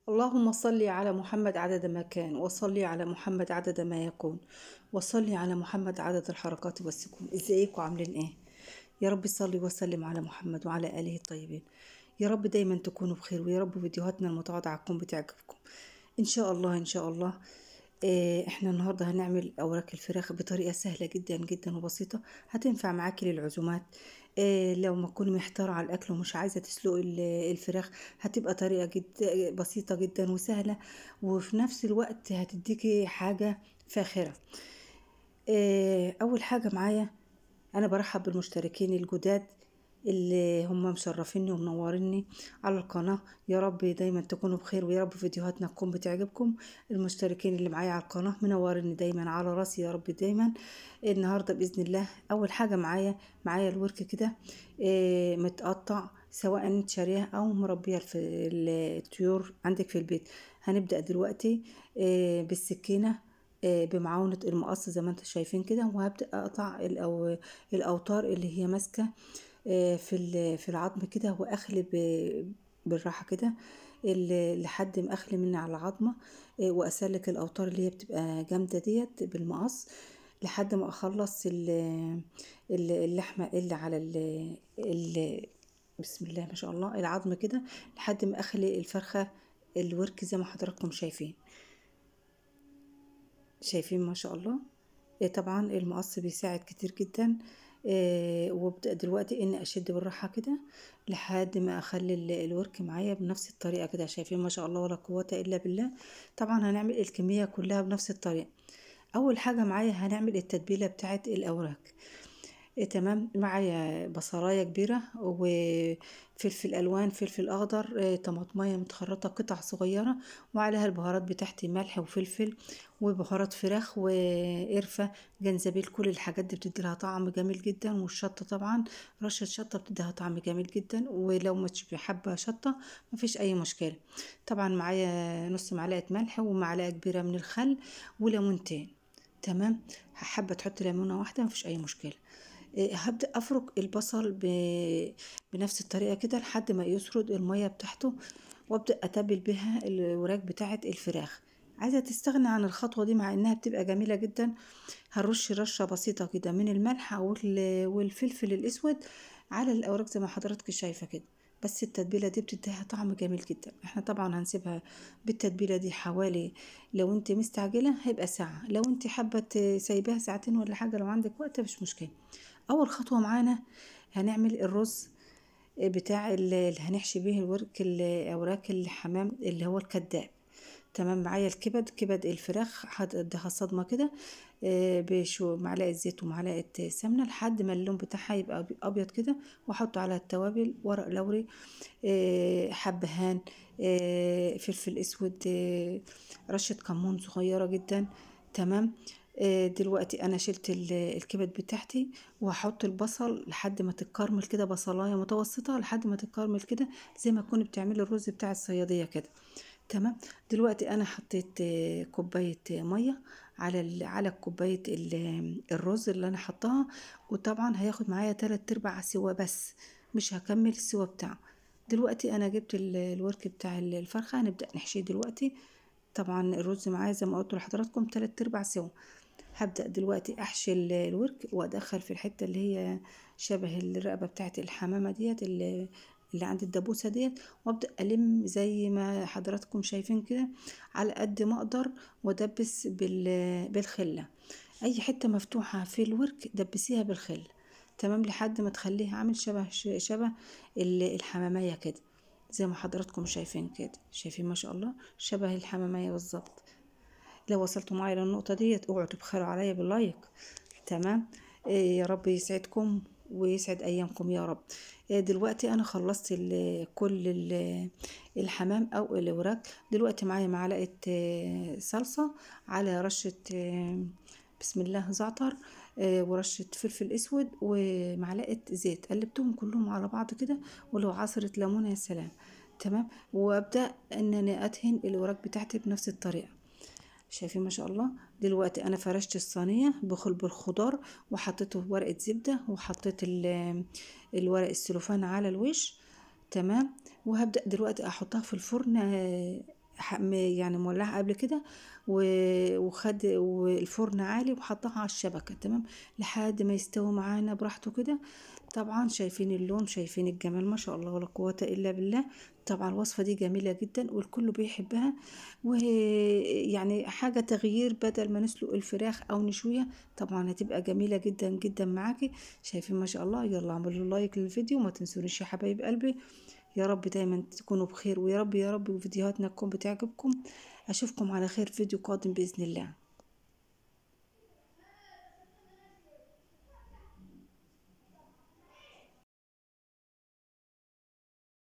اللهم صل على محمد عدد ما كان، وصلي على محمد عدد ما يكون، وصلي على محمد عدد الحركات والسكون. ازيكم عاملين ايه؟ يا رب صلي وسلم على محمد وعلى آله الطيبين. يا رب دايما تكونوا بخير، ويا رب فيديوهاتنا المتواضعة تكون بتعجبكم ان شاء الله. ان شاء الله احنا النهارده هنعمل اوراق الفراخ بطريقة سهلة جدا جدا وبسيطة، هتنفع معاكي للعزومات. لو ما تكوني محتارة على الاكل ومش عايزه تسلقي الفراخ، هتبقى طريقه جد بسيطة جدا وسهلة، وفي نفس الوقت هتديكي حاجة فاخره. اول حاجة معايا، انا برحب بالمشتركين الجداد اللي هم مشرفيني ومنوريني على القناة. يا رب دايما تكونوا بخير، ويا رب فيديوهاتنا تكون بتعجبكم. المشتركين اللي معايا على القناة منوريني دايما على راسي يا رب دايما. النهاردة بإذن الله أول حاجة معايا الورك كده متقطع، سواء انت شاريها أو مربيها في الطيور عندك في البيت. هنبدأ دلوقتي بالسكينة بمعاونة المقص زي ما انتم شايفين كده، وهبدأ أقطع الأوتار اللي هي ماسكة في العظم كده، واخلي بالراحة كده لحد ما اخلي من على العظمة، واسلك الاوتار اللي هي بتبقى جامدة ديت بالمقص لحد ما اخلص اللحمة اللي على بسم الله ما شاء الله العظم كده، لحد ما اخلي الفرخه الورك زي ما حضراتكم شايفين. شايفين ما شاء الله. طبعا المقص بيساعد كتير جدا. وابدأ دلوقتي اني اشد بالراحة كده لحد ما اخلي الورك معايا بنفس الطريقة كده. شايفين ما شاء الله، ولا قوة الا بالله. طبعا هنعمل الكمية كلها بنفس الطريقة. اول حاجة معايا هنعمل التتبيله بتاعه الاوراق. تمام، معايا بصلايه كبيرة وفلفل الوان، فلفل اخضر، طماطميه متخرطه قطع صغيرة، وعليها البهارات بتاعتي، ملح وفلفل وبهارات فراخ وقرفه، جنزبيل، كل الحاجات دي بتدي لها طعم جميل جدا. والشطه طبعا رشه شطه بتديها طعم جميل جدا، ولو مش حابة شطه مفيش اي مشكلة. طبعا معايا نص معلقه ملح ومعلقة كبيرة من الخل وليمونتين. تمام، حابة تحط ليمونه واحدة مفيش اي مشكلة. هبدأ أفرك البصل بنفس الطريقة كده لحد ما يسرد المية بتاعته، وابدأ أتبل بها الوراك بتاعة الفراخ. عايزة تستغنى عن الخطوة دي مع إنها بتبقى جميلة جدا. هنرش رشة بسيطة كده من الملح والفلفل الأسود على الأوراق زي ما حضراتكم شايفة كده، بس التتبيلة دي بتديها طعم جميل جدا. احنا طبعا هنسيبها بالتتبيلة دي حوالي، لو انت مستعجلة هيبقى ساعة، لو انت حابة تسيبيها ساعتين ولا حاجة لو عندك وقت مش مشكلة. اول خطوة معانا هنعمل الرز بتاع اللي هنحشي بيه الورك اوراق الحمام اللي هو الكداب. تمام، معايا الكبد، كبد الفراخ هديها صدمة كده بشو معلقه زيت ومعلقة سمنه لحد ما اللون بتاعها يبقى ابيض كده، واحط على التوابل ورق لوري، حبهان، فلفل اسود، رشه كمون صغيرة جدا. تمام، دلوقتي انا شلت الكبد بتاعتي، وهحط البصل لحد ما تتكرمل كده، بصلايه متوسطه لحد ما تتكرمل كده زي ما تكوني بتعملي الرز بتاع الصياديه كده. تمام، دلوقتي انا حطيت كوباية مية على كوباية الرز اللي انا حطاها، وطبعا هياخد معايا 3/4 سوا بس، مش هكمل السوا بتاعه. دلوقتي انا جبت الورك بتاع الفرخه، هنبدا نحشيه دلوقتي. طبعا الرز معايا زي ما قلت لحضراتكم 3/4 سوا. هبدأ دلوقتي احشي الورك وادخل في الحتة اللي هي شبه الرقبة بتاعت الحمامة ديت اللي عند الدبوسة ديت، وابدأ الم زي ما حضراتكم شايفين كده على قد ما اقدر، وادبس بالخلة. اي حتة مفتوحة في الورك دبسيها بالخلة. تمام، لحد ما تخليها عامل شبه الحمامية كده زي ما حضراتكم شايفين كده. شايفين ما شاء الله شبه الحمامية بالظبط. لو وصلتوا معايا للنقطة ديت اوعوا تبخلوا عليا بال like. تمام، يا رب يسعدكم ويسعد ايامكم يا رب. دلوقتي انا خلصت كل الحمام او الوراك. دلوقتي معايا معلقة صلصة على رشة بسم الله زعتر، ورشة فلفل اسود ومعلقة زيت، قلبتهم كلهم على بعض كده، ولو عصرة ليمون يا سلام. تمام، وابدأ ان انا ادهن الوراك بتاعتي بنفس الطريقة. شايفين ما شاء الله. دلوقتي انا فرشت الصينية بالخضار، وحطيته ورقة زبدة، وحطيت الورق السلوفان على الوش. تمام، وهبدأ دلوقتي احطها في الفرن يعني مولعه قبل كده، وخد والفرن عالي، وحطها على الشبكة. تمام، لحد ما يستوي معانا براحته كده. طبعا شايفين اللون، شايفين الجمال، ما شاء الله ولا قوة الا بالله. طبعا الوصفة دي جميلة جدا والكل بيحبها، ويعني حاجة تغيير بدل ما نسلق الفراخ او نشويها، طبعا هتبقى جميلة جدا جدا معاكي. شايفين ما شاء الله. يلا اعملوا لايك للفيديو وما تنسونيش يا حبايب قلبي. يا رب دايما تكونوا بخير، ويا رب يا رب فيديوهاتنا تكون بتعجبكم. اشوفكم على خير فيديو قادم باذن الله.